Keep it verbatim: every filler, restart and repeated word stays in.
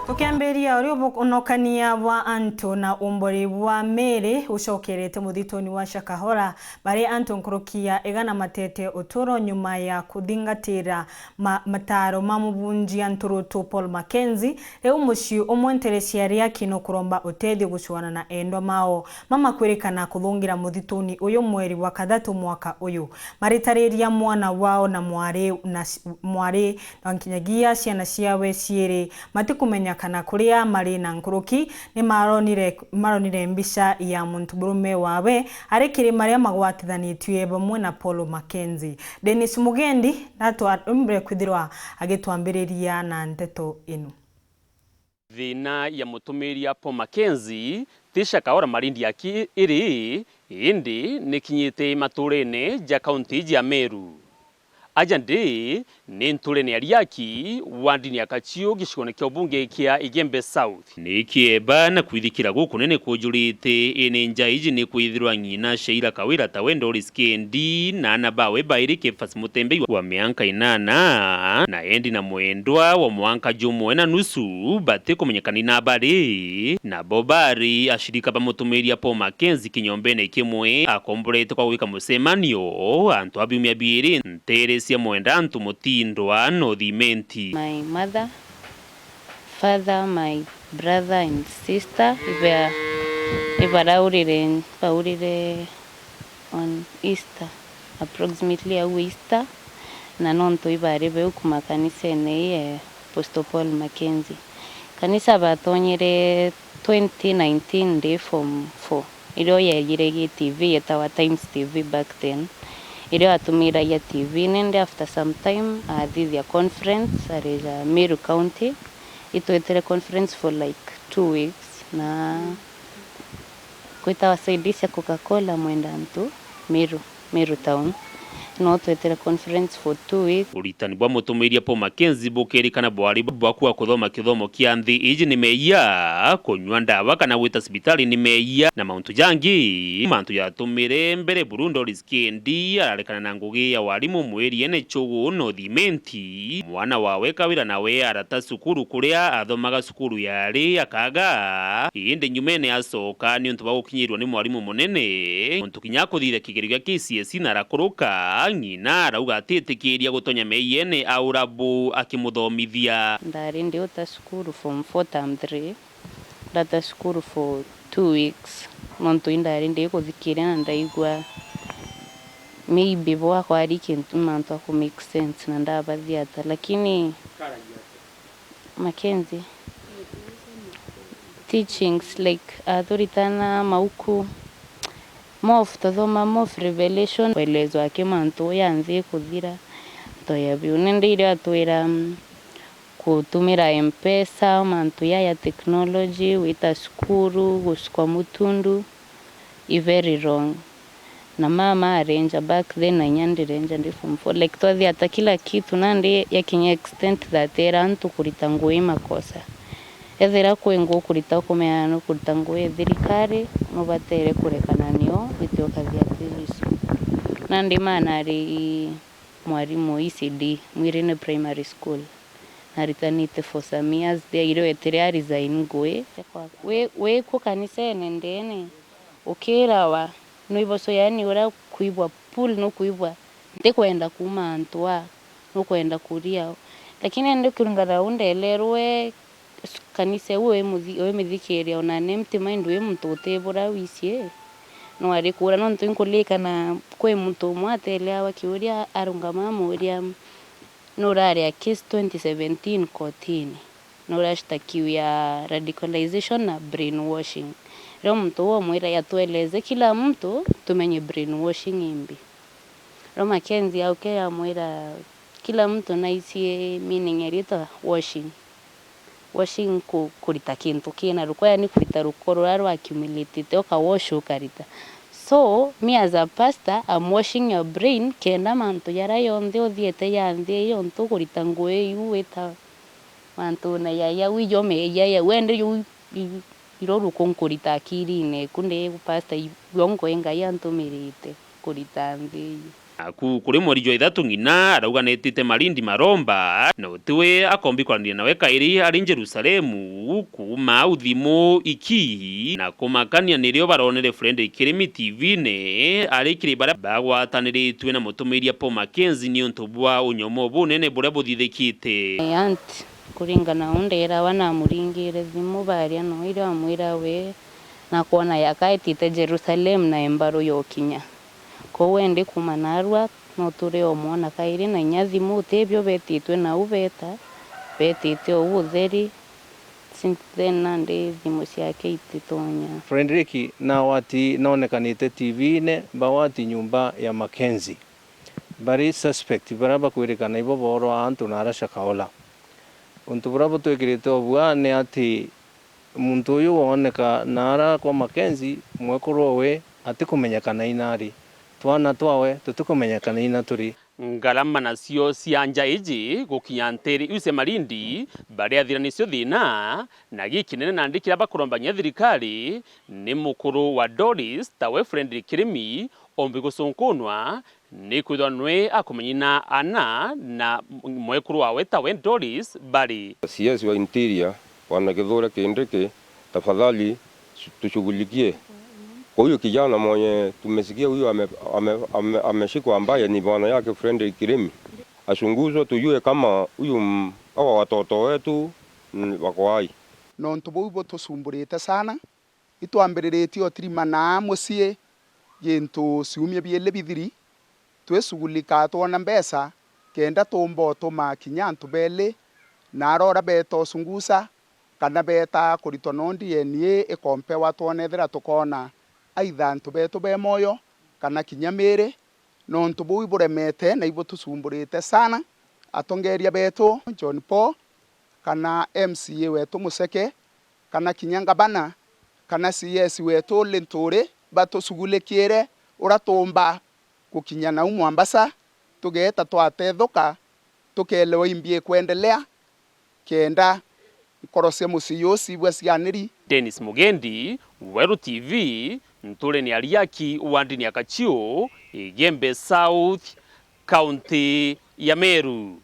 Tukiambiria, uria ubonokania bwa antu na umbori bwa miri ucokerete muthituni wa Shakahola, bari antu nkuruki ya igana matete uturo nyuma ya kuthingatira ma-, mataro ma mubunjia nturutu Paul Mackenzie. Riu mucii umwe ntere cia Riaki nukuromba utethio gucuana na endwa mao mamakwirikana kuthungira muthituni uyu mweri wa kathatu mwaka uyu. Maritariria mwana wao na mwari na ci-, mwari na nkinyagia ciana ciawe ciiri matikumenyakana kuria mari na nkuruki ni maronire, maronire mbica ya muntu murume wawe ari kirima ria magwatithanitue bamwe na Paul Mackenzie. Dennis Mugendi natwa-, mbere kwithirwa agitwambiriria na nteto ino. Thina ya mutumiria Paul Mackenzie ti Shakahola Malindi aki iri, indi ni kinyite maturene ja kaunti iji ya Meru. Aja ndi ni nturene ya Riaki, wandini ya Kachiu, gicigone kia ubunge kia Igembe South. Ni kieba na kwithikira gukunene kwujurite, ini nja iji ni kwithirwa ng'ina Sheila Kawira tawe Doris Kendi na ana bawe bairi Kefas Mutembei wa mianka inana na Endi na mwendwa wa mwanka jumwe na nusu batikumenyekana ina bari. Nabo bari ashirika ba mutumiria Paul Mackenzie kinyombene kimwe akomborete kwa gwika mucemanio antu a biumia biiri ntere cia Mwendantu Mutindwa North Imenti. My mother, father, my brother and sister, iba-, ibaraurire, baurire on Easter, approximately au Easter, na nontu ibari beu kuma kanisene ii ya Apostle Paul Mackenzie. Kanisa batonyere twenty nineteen ndi form four, irio yaiyire gi T V yetawa Times T V back then, irio atumiragia T V, nindi after some time athithia conference arija Meru County, itwetire conference for like two weeks, na kwitawa side cia Coca-Cola Mwendantu, Meru, Meru town. No twetire conference for two weeks. Uritani bwa mutumiria Paul Mackenzie bukerikana bwari bwa kua kuthoma kithomo kia nthi iji ni meeyia, kunyua ndawa kana gwita cibitari ni meeyia, na mauntu jangi. Mantu jatumire mbere buru Doris Kendi ararekana na ngugi ya warimu mwiriene Chugu North Imenti. Mwana wawe Kawira nawe arata cukuru kuria athomaga cukuru yari akaga, indi nyumene acoka niuntu bwa gukinyirwa ni mwarimu munene, untu kinya akuthithia kigerio gia K C S E na arakuruka, ng'ina arauga atitikiria gutonya meeyene aura bu akimuthomithia. Ndari ndi uta cukuru form four term three, ndata cukuru for two weeks, nontu indari ndi kuthikiria na ndaigua maybe bwa kwari kintu, mantu aku make sense na ndabathia ata, lakini Mackenzie. Teachings, like, athuritana mauku, more of, tuthoma more of revelation, kuelezwa aki mantu uria nthi ikuthira, ntoya biu. Nindi irio atwira, mm, kutumira M-Pesa, mantu ya, ya technology, gwita cukuru, gucukwa mutundu, i very wrong. Na mama arenja back then, na inya ndirenja ndi form four. Like, twathi ata kila kitu, nandi yakinya extent that era antu kurita ngugi makosa. Ethira kwi ngugi kurita, ukumenya nukurita ngugi ya thirikari, nubatere kurekana nio, wite ukathi ati Jesu. Nandi mama ari mwarimu E C D, Mwirine Primary School. Naritanite for some years there, irio etire a resign ngugi. Wi, wi ku kanisene ndene, ukirawa, nwiboso, yani, uria kwibwa pull, nukwibwa, ntikwenda kuuma antu aa, nukwenda kuria. Lakini indi kuringana na u ndelerwe, kanisa iu wi muthi-, wi mithikiria, ona an empty mind, wi muntu utibura wisi, no ari kuura, nontu inkuririkana kwi muntu umwe ateleawa kiuria, arungama amuuria, nuraria case twenty seventeen kotini, nurashtakiwa ya radicalization na brainwashing. Riu muntu uu amwira, yatueleze kila mtu tumenye brainwashing imbi. Riu Mackenzie auke yamwira, kila mtu naisie meaning ya riitwa washing. Washing ku-, kurita kintu kina ruko, yani kurita ruko ruria rwa accumulated, uka wash ukarita. So, me as a pastor, I'm washing your brain, kenda mantu jaria jonthe uthiete ja nthi ii, untu ukurita ngugi iu wita mantu na ya, ya wi jo meeyia ya, wende ju i-, iro ruko nkurita akirine, ku ndi pastor i-, jo ngugi Ngai antumirite kurita nthi ii. Naku kuri mweri jwa ithatu ng'ina arauga netite Malindi maromba, na utiwe akombi kwaraniria nawe kairi ari Jerusalemu, kuuma au thimu iki, na kumakania nirio baronere Fredrick Kirimi T V-ne ari kiri baria bagwataniritue na mutumiria Paul Mackenzie niuntu bwa unyomo bunene buria buthithikite. My aunt, kuringana na uu nderawa, namuringire thimu baria no iria amwira we nakwona yaka etite Jerusalem na embaru yokinya. Kou endi kuuma narua, no turi omwona kairi, na inya thimu utibio betitwe nau beta, betite ou utheri. Since then nandi thimu ciake ititonya. Fredrick nawati nonekanite T V-ne bawati nyumba ya Mackenzie. Bari suspect baria bakwirikana ibo boorwa antu naara Shakahola. Untu buria butwikirite obua ni ati muntu uyu wooneka naara kwa Mackenzie, mwekuru owe atikumenyekana ina ari. Twana twawe tutikumenyekana ina turi. Ngarama nacio cia nja iji gukinya ntiri iu cia Malindi, bariathira nicio thina, na gikinene nandi kiria bakuromba kinya thirikari ni mukuru wa Doris, tawe Fredrick Kirimi, ombi gucunkunwa, nikwithwa nwe akumenyina ana na mwekuru wawe tawe Doris bari. C S wa Interior, Bwana Kithure Kindiki, tafadhali tushughulikie. Kwa huyu kijana mwenye tumesikia huyu ame-, ame-, ame-, ameshikwa ambaye ni bwana yake Fredrick Kirimi, achunguzwe tujue kama huyu m-, hawa watoto wetu, mm, wako hai. Nontu buu butucumburite sana, itwambiriritie utirimanaa mucii gintu ciumia biili bithiri, twisugulika twona mbeca kenda tuumba utuma kinya antu beeli, na arora beeta ucunguca kana beeta kuritwa no D N A ikompewa twone ethira tukoona aitha antu beetu be mwoyo kana kinya miiri. Nontu buu iburemete na ibutucumburite sana, atongeeria beetu John Paul, kana M C A weetu Muceke, kana kinya ngabana, kana C S weetu Linturi batucugulikiire uria tuumba gukinya nau Mwambasa, tugeeta twatethuka, tukeelewa imbi ikwendelea, kenda nkoro cia mucii juu ciibua cianiri. Dennis Mugendi, Weru T V, ntuurene ya Riaki, wandini ya Kachiu, Igembe South, kaunti ya Meru.